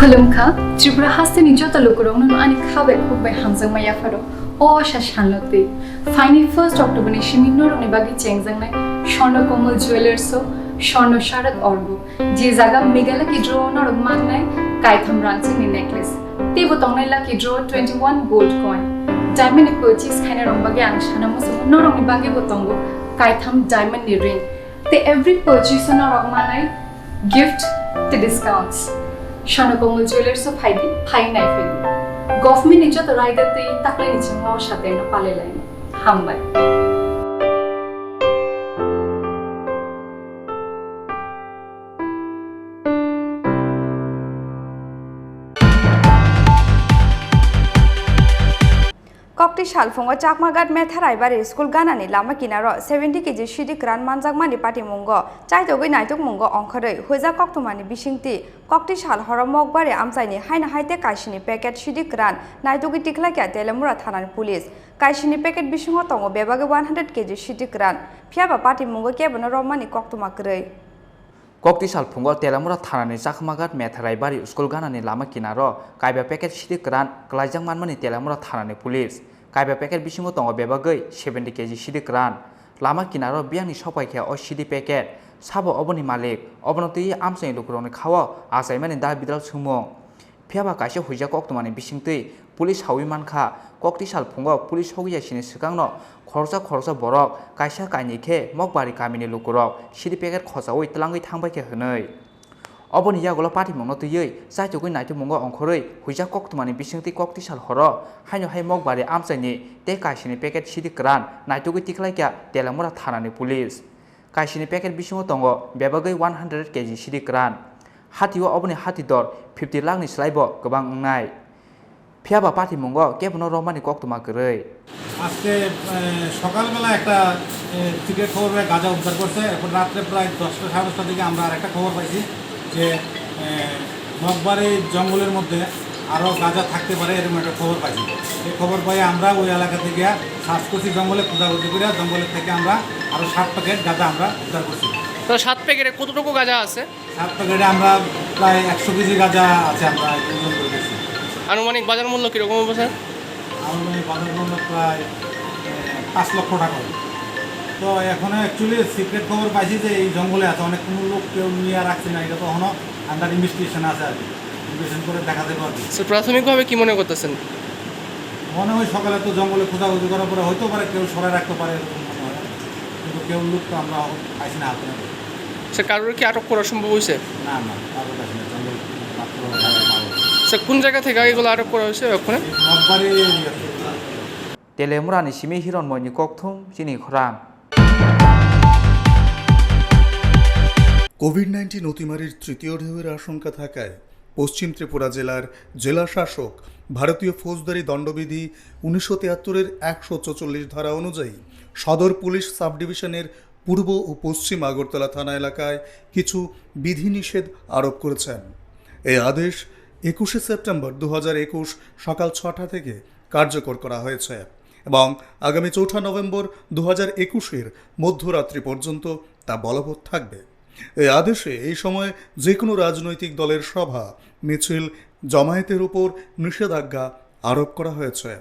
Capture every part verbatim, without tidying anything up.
Khulumkha, Tripura hasteni joto lukurokno ani kha bai khuk bai hamjakma yapharo. O asa salno twi phaini first October ni simi norokni bagwi chengjaknai Swarna Komal Jewellers o Swarna Sharak Orgo, je jaga Meghalaya Lucky Draw o norok mannai kaitham rangchakni necklace. Teibo tongnai Lucky Draw twenty one gold coin. Diamond ni purchase khainai rok bagwi ang sana muchungo norokni bagwi bo tongo kaitham diamond ni ring. Tei every purchase o norok manai gift tei discounts. Swarna Komal Jewellers o phaidi, phai nai phaidi. Government ni joto raida tei taklai ni chingma o sateno palai laini. Hambai. Kokti salphungo Chakmaghat Metha Raibari school ganani lama kinaro seventy K G sidi kwran manjakmani patimungo chaitogwi naitukmungo ongkhorwi huijak koktwmani bisingtwi kokti sal horo Mokbari amchaini haino hai tei kaisini packet sidi kwran naitugwi tikhlaikha Telemura thanani police. Kaisini packet bisingo tongo bebagwi one hundred K G sidi kwran, phiyaba patimungo kebono romani koktwma kwrwi. Kokti salphungo Telemura thanani Chakmaghat Metha Raibari school ganani lama kinaro kaiba packet sidi kwran kwlaijak manmani Telemura thanani police. Kaiba packet bisingo tongo bebagwi seventy K G sidi kwran. Lama kinaro biyangni sokpai khe o sidi packet. Sabo oboni malik, obono twiwi amchaini lukurokni khao achaimani da bidal sumung. Phiyaba kaisa huijak koktwmani bisingtwi police saui mankha, kokti salphungo police sogwi ya sini swkangno khoroksa khoroksa borok kaisa kainwi khe Mokbari kamini lukurok sidi packet khochaui twlangwi thangbai khe hwnwi. Oboni yagulo patimungno twiwi chaitugwi naitukmungo ongkhorwi huijak koktwmani bisingtwi kokti sal horo haino hai Mokbari amchaini tei kaisini packet sidi kwran naitugwi tikhlaikha Telemura thanani police. Kaisini packet bisingo tongo bebagwi one hundred K G sidi kwran. Hatio oboni hati dor fifty lakh ni slaibo kwbang wngnai. Phiyaba patimungo kebono romani koktwma kwrwi. আজকে, এ, সকালবেলা একটা, এ, সিক্রেট খবর পাই গাঁজা উদ্ধার করছে। এখন রাত্রে প্রায় দশটা, সাড়ে দশটার দিকে আমরা আরেকটা খবর পাইছি যে, এ, মগবাড়ি জঙ্গলের মধ্যে আরও গাঁজা থাকতে পারে, এরকম একটা খবর পাইছি। এই খবর পাই আমরা ওই এলাকা থেকে সার্চ করছি, জঙ্গলে খোঁজাখুঁজি করে জঙ্গলের থেকে আমরা আরও সাত প্যাকেট গাঁজা আমরা উদ্ধার করছি। তো সাত প্যাকেটে কতটুকু গাঁজা আছে? সাত প্যাকেটে আমরা প্রায় একশো কেজি গাঁজা আছে, আমরা ওজন করে দেখছি। আনুমানিক বাজার মূল্য কিরকম হবে, স্যার? আনুমানিক বাজার মূল্য প্রায়, এ, পাঁচ লক্ষ টাকা হবে। তো এখনো অ্যাকচুয়ালি সিক্রেট খবর পাইছি যে এই জঙ্গলে আছে, অনেক কোনো লোক কেউ নিয়ে রাখছে না, এটা তো এখনো আন্ডার ইনভেস্টিগেশন আছে আর কি, ইনভেস্টিগেশন করে দেখা যাবে আর কি। স্যার, প্রাথমিকভাবে কি মনে করতেছেন? মনে হয় সকালে তো জঙ্গলে খোঁজাখুঁজি করার পরে হইতে পারে কেউ সরাই রাখতে পারে, এরকম মনে হয়, কিন্তু কেউ লোক তো আমরা পাইছি না হাতে নাতে। স্যার, কারোর কি আটক করা সম্ভব হয়েছে? না, না, কারোর কাছে না, জঙ্গল মাত্র পাওয়া। স্যার, কোন জায়গা থেকে এগুলো আটক করা হয়েছে ওখানে? এই মগবাড়ি area থেকে। Telemurani simi Hironmoini kokthum chini khorang. Covid nineteen অতিমারির তৃতীয় ঢেউয়ের আশঙ্কা থাকায় পশ্চিম ত্রিপুরা জেলার জেলা শাসক ভারতীয় ফৌজদারি দণ্ডবিধি উনিশশো তিয়াত্তরের একশো চৌচল্লিশ ধারা অনুযায়ী সদর পুলিশ সাব ডিভিশনের পূর্ব ও পশ্চিম আগরতলা থানা এলাকায় কিছু বিধিনিষেধ আরোপ করেছেন। এই আদেশ একুশে সেপ্টেম্বর দু হাজার একুশ সকাল ছটা থেকে কার্যকর করা হয়েছে এবং আগামী চৌঠা নভেম্বর দু হাজার একুশের মধ্যরাত্রি পর্যন্ত তা বলবৎ থাকবে। এই আদেশে এই সময় যে কোনো রাজনৈতিক দলের সভা, মিছিল, জমায়েতের উপর নিষেধাজ্ঞা আরোপ করা হয়েছে।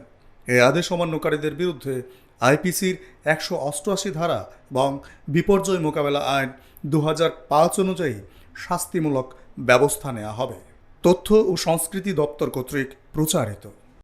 এই আদেশ অমান্যকারীদের বিরুদ্ধে আইপিসির একশো অষ্টআশি ধারা এবং বিপর্যয় মোকাবেলা আইন দু হাজার পাঁচ অনুযায়ী শাস্তিমূলক ব্যবস্থা নেওয়া হবে। তথ্য ও সংস্কৃতি দপ্তর কর্তৃক প্রচারিত।